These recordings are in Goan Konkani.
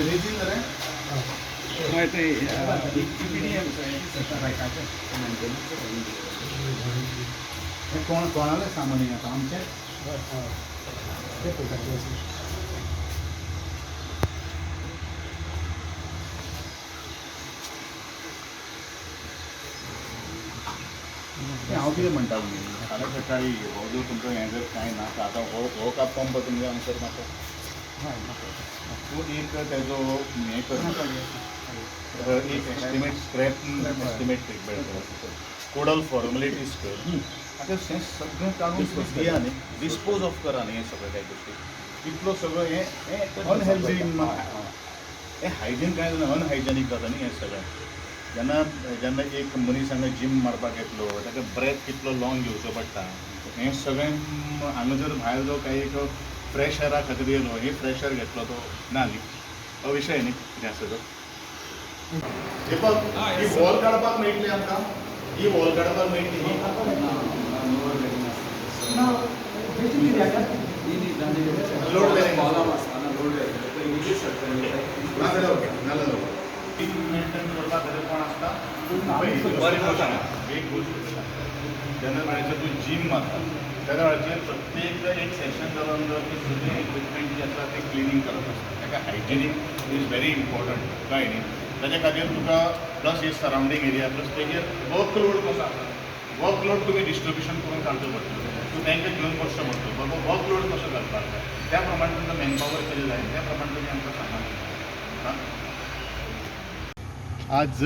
रेजीन जालें. हय, ते ईपीडीएम रायटाचें. हें कोण कोणालें सामान हें आतां आमचें? ते पळयता. तें हांव कितें म्हणटा तुमी फाल्यां सकाळीं हो जर तुमकां हें जर कांय ना तर आतां हो हो का पंप तुमगे हांगसर नाका. तूं एक तेजो हें कर, एक एस्टिमेट, स्क्रॅप एस्टिमेट एक मेळटलो, कोडल फॉर्मेलिटीज कर. आतां हें सगळें काडून तुम्ही दिया न्ही, डिस्पोज ऑफ करा न्ही. हें सगळें कांय गोश्टी इतलो सगळो हें हें अनहेल्दी, हें हायजीन कांय जाणा अनहायजेनीक जाता न्ही हें सगळें. जेन्ना जेन्ना एक मनीस हांगा जीम मारपाक येतलो, ताका ब्रेथ कितलो लॉंग घेवचो पडटा. हें सगळें हांगा जर भायर जो काही एक फ्रेश एरा खातीर येयलो, हे फ्रेश एर घेतलो तो ना न्ही, हो विशय न्ही कितें आसा तो. हे पळय, ही वॉल काडपाक मेळटली आमकां, ही वॉल काडपाक मेळटली ही. ना, बेश्टें कित्याक? Load bearing. Column आसतना लोड बेरिंग इमिजिएट सरता. ना जाल्यार ओके, ना जाल्यार ओके. मेंटेन करपा खातीर कोण आसता? बरें गोश्ट. एक गोश्ट जेन्ना वेळाचेर तूं जीम मारता तेन्ना वेळाचेर प्रत्येक एक सेशन जालो नंतर ती सगळें इक्विपमेंट जे आसा ते क्लिनींग करप आसता. ताका हायजिनीक is very important, कळ्ळें न्ही? ताच्या खातीर तुका प्लस हे सरावंडींग एरिया, प्लस तेजेर वर्कलोड कसो आसा, वर्कलोड तुमी डिस्ट्रिब्युशन करून काडचो पडटलो. तूं तांकां घेवन बसचो पडटलो, बाबा वर्कलोड कसो घालपाक जाय, त्या प्रमाणे तुमकां मॅनपावर कितें जाय त्या प्रमाणे तुमी आमकां सांगा. आज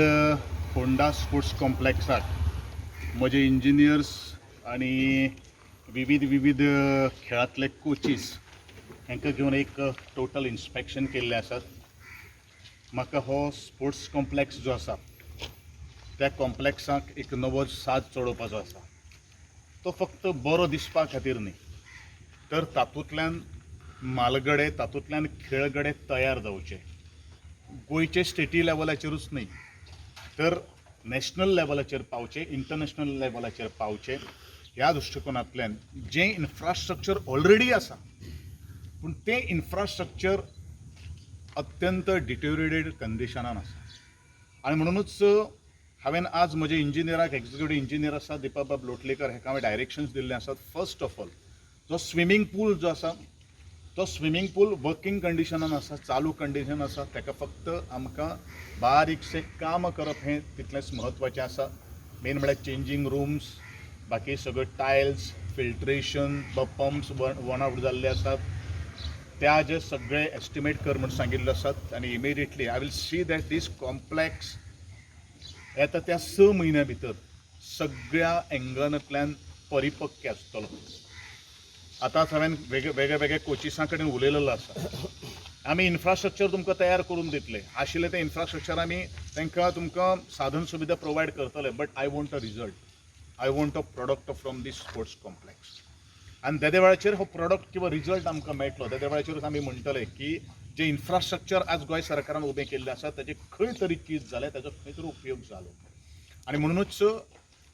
होंडा स्पोर्ट्स कॉम्प्लेक्साक म्हजे इंजिनियर्स आनी विविध विविध खेळांतले कोचीस हांकां घेवन एक टोटल इन्स्पेक्शन केल्लें आसात. म्हाका हो स्पोर्ट्स कॉम्प्लेक्स जो आसा त्या कॉम्प्लेक्साक एक नवो साज चडोवपाचो आसा. तो फक्त बरो दिसपा खातीर न्ही, तर तातूंतल्यान म्हालगडे, तातूंतल्यान खेळगडे तयार जावचे, गोंयचे स्टेटी लेवलाचेरूच न्ही तर नॅशनल लेवलाचेर पावचे, इंटरनॅशनल लेवलाचेर पावचे. ह्या दृश्टिकोनांतल्यान जें इन्फ्रास्ट्रक्चर ऑलरेडी आसा, पूण तें इन्फ्रास्ट्रक्चर अत्यंत डिटेरिएटेड कंडिशनान आसा. आनी म्हणुनूच हांवें आज म्हजे इंजिनियराक, एक्झिक्युटीव इंजिनियर आसा दीपक बाब लोटलेकर, हेका हांवें डायरेक्शन्स दिल्ले आसात. फर्स्ट ऑफ ऑल जो स्विमींग पूल जो आसा तो स्विमींग पूल वर्किंग कंडिशनान आसा, चालू कंडिशन आसा. ताका फक्त आमकां बारीकशें काम करप हें तितलेंच म्हत्वाचें आसा. मेन म्हळ्यार चेंजींग रुम्स, बाकी सगळ्यो tiles, filtration, pumps one out जाल्ले आसात. त्या जे सगळे एस्टिमेट कर म्हूण सांगिल्ले आसात आनी immediately I will see that this complex येता त्या 6 म्हयन्या भितर सगळ्या एंगलांतल्यान परिपक्व आसतलो. आतांच हांवें वेगळे वेगळे वेगळे कोचिसां कडेन उलयलेलो आसा. आमी इन्फ्रास्ट्रक्चर तुमकां तयार करून दितले, आशिल्लें तें इन्फ्रास्ट्रक्चर आमी तांकां तुमकां साधन सुविधा प्रोवायड करतले, but I want a result, I want a product from this sports complex. आनी तेदे वेळाचेर हो प्रोडक्ट किंवा रिजल्ट आमकां मेळटलो, तेदे वेळाचेरूच आमी म्हणटले की जें इन्फ्रास्ट्रक्चर आज गोंय सरकारान उबें केल्लें आसा ताजें खंय तरी चीज जालें, ताजो खंय तरी उपयोग जालो. आनी म्हणुनूच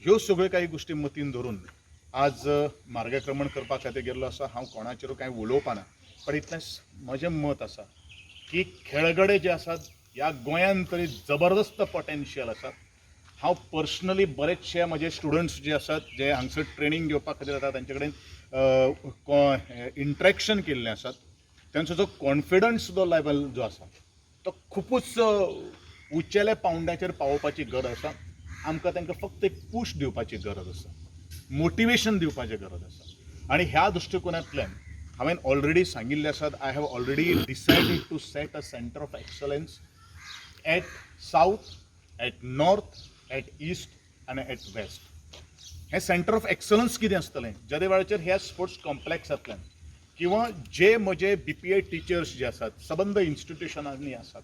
ह्यो सगळ्यो काही गोश्टी मतीन धरून आज मार्गक्रमण करपा खातीर गेल्लो आसा. हांव कोणाचेर कांय उलोवपाना, पण इतलेंच म्हजें मत आसा की खेळगडे जे आसात ह्या गोंयान तरी जबरदस्त पोटेन्शियल आसात. हांव पर्सनली बरेचशे म्हजे स्टुडंट्स जे आसात, जे हांगसर ट्रेनींग घेवपा खातीर येतात, तांचे कडेन इंट्रेक्शन केल्लें आसात. तांचो जो कॉन्फिडन्स जो लेवल जो आसा तो खुबूच उंचेल्या पावंड्याचेर पावोवपाची गरज आसा. आमकां तांकां फक्त एक पूश दिवपाची गरज आसा, मोटिवेशन दिवपाची गरज आसा. आनी ह्या दृश्टिकोनांतल्यान हांवें ऑलरेडी सांगिल्लें आसात, I have already decided to set a centre of excellence at south, at north, at east आनी एट वेस्ट. हें सेंटर ऑफ एक्सलन्स कितें आसतलें, ज्या वेळाचेर ह्या स्पोर्ट्स कॉम्प्लेक्सांतल्यान किंवा जे म्हजे बीपीए टिचर्स जे आसात, सबंद इन्स्टिट्युशनांनी आसात,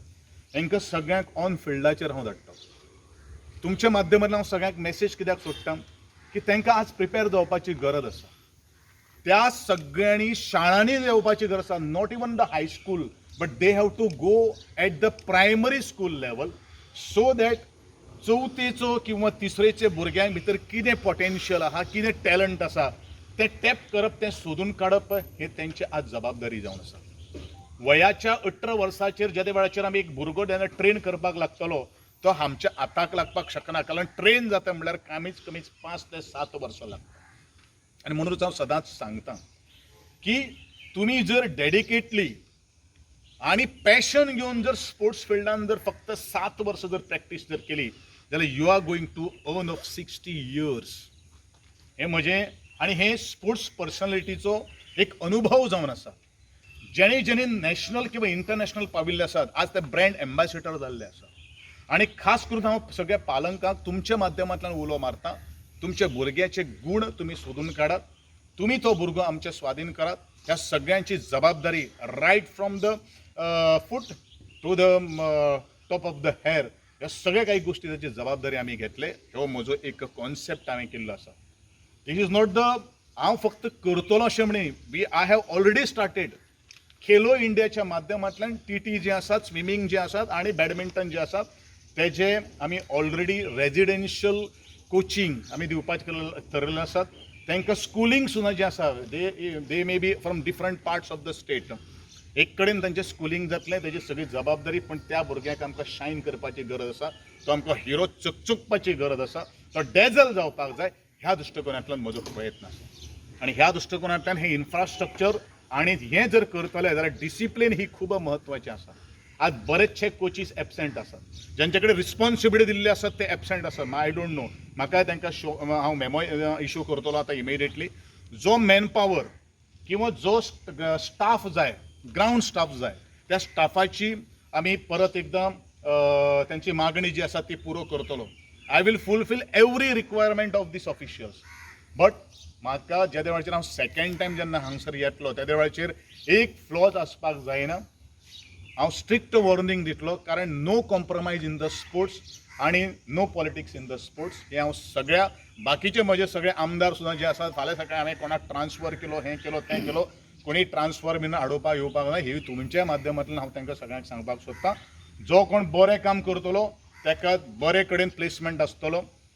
तांकां सगळ्यांक ऑन फिल्डाचेर हांव धाडटा. तुमच्या माध्यमांतल्यान हांव सगळ्यांक मॅसेज कित्याक सोडटा की तांकां आज प्रिपेर जावपाची गरज आसा. त्या सगळ्यांनी शाळांनी येवपाची गरज आसा, not even the high school, but they have to go at the primary school level, so that चवथेचो किंवा तिसरेचे भुरग्यां भितर कितें पोटेन्शियल आहा, कितें टॅलंट आसा, तें टॅप करप, तें सोदून काडप हे तेंची आज जबाबदारी जावन आसा. वयाच्या 18 वर्साचेर जेदे वेळाचेर आमी एक भुरगो जेन्ना ट्रेन करपाक लागतलो, तो आमच्या हाताक लागपाक शकना, कारण ट्रेन जाता म्हणल्यार कमीच कमीच 5 ते 7 वर्सां लागता. आनी म्हणूनच हांव सदांच सांगता की तुमी जर डेडिकेटली आणि पॅशन घेवन जर स्पोर्ट्स फिल्डान जर फक्त 7 वर्सां जर प्रॅक्टीस जर केली जाल्यार you are going to earn of 60 years. हें म्हजें आनी हें स्पोर्ट्स पर्सनॅलिटीचो एक अनुभव जावन आसा. जेणे जेणे नॅशनल किंवा इंटरनॅशनल पाविल्ले आसात, आज ते ब्रँड एम्बॅसिडर जाल्ले आसा. आनी खास करून हांव सगळ्या पालकांक तुमच्या माध्यमांतल्यान उलो मारता, तुमच्या भुरग्याचे गूण तुमी सोदून काडात, तुमी तो भुरगो आमच्या स्वाधीन करात. ह्या सगळ्यांची जबाबदारी, right from the foot to the top of the hair, ह्या सगळ्या काही गोष्टी ताची जबाबदारी आमी घेतले. हो म्हजो एक कॉन्सेप्ट हांवें केल्लो आसा. This is not the हांव फक्त करतलो अशें म्हणी. I have already started. Khelo इंडियाच्या माध्यमांतल्यान टीटी जे आसात, स्विमींग जे आसात आनी बॅडमिंटन जे आसात, तेजे आमी ऑलरेडी रेजिडेन्शियल कोचिंग आमी दिवपाचें ठरयलें आसात. तांकां स्कुलींग सुद्दां जें आसा, they may be from different parts of the state, एक कडेन तांचें स्कुलींग जातलें, तेजी सगळी जबाबदारी. पण त्या भुरग्याक आमकां शायन करपाची गरज आसा, तो आमकां हिरो चकचकपाची गरज आसा, तो डेझल जावपाक जाय. ह्या दृश्टिकोनांतल्यान म्हजो प्रयत्न आसा आनी ह्या दृश्टिकोनांतल्यान हें इन्फ्रास्ट्रक्चर आनी हें जर करतले जाल्यार डिसिप्लीन ही खूब म्हत्वाची आसा. आज बरेचशे कोचीस एबसेंट आसात, ज्यांचे कडेन रिस्पॉन्सिबिलिटी दिल्ली आसात ते एबसेंट आसात. I don't know, म्हाका तांकां शो हांव मेमो इशू करतलो आतां इमिडिएटली. जो मॅन पॉवर किंवा जो स्टाफ जाय, ग्रावंड स्टाफ जाय, त्या स्टाफाची आमी परत एकदां त्यांची मागणी जी आसा ती पुरो करतलो. I will fulfil every requirement of these officials, but म्हाका जेदे वेळाचेर हांव सेकंड टायम जेन्ना हांगसर येतलो, तेदे वेळाचेर एक फ्लॉज आसपाक जायना. हांव स्ट्रिक्ट वॉर्निंग दितलो, कारण no compromise in the sports आणि no politics in the sports. हें हांव सगळ्या बाकीचे म्हजे सगळे आमदार सुद्दां जे आसात, फाल्यां सकाळी हांवें कोणाक ट्रान्सफर केलो, हें केलो, तें केलो, कोणी ट्रान्सफर बीन हाडोवपाक येवपाक ना. ही तुमच्या माध्यमांतल्यान हांव तांकां सगळ्यांक सांगपाक सोदतां, जो कोण बरें काम करतलो ताका बरे कडेन प्लेसमेंट आसतलो.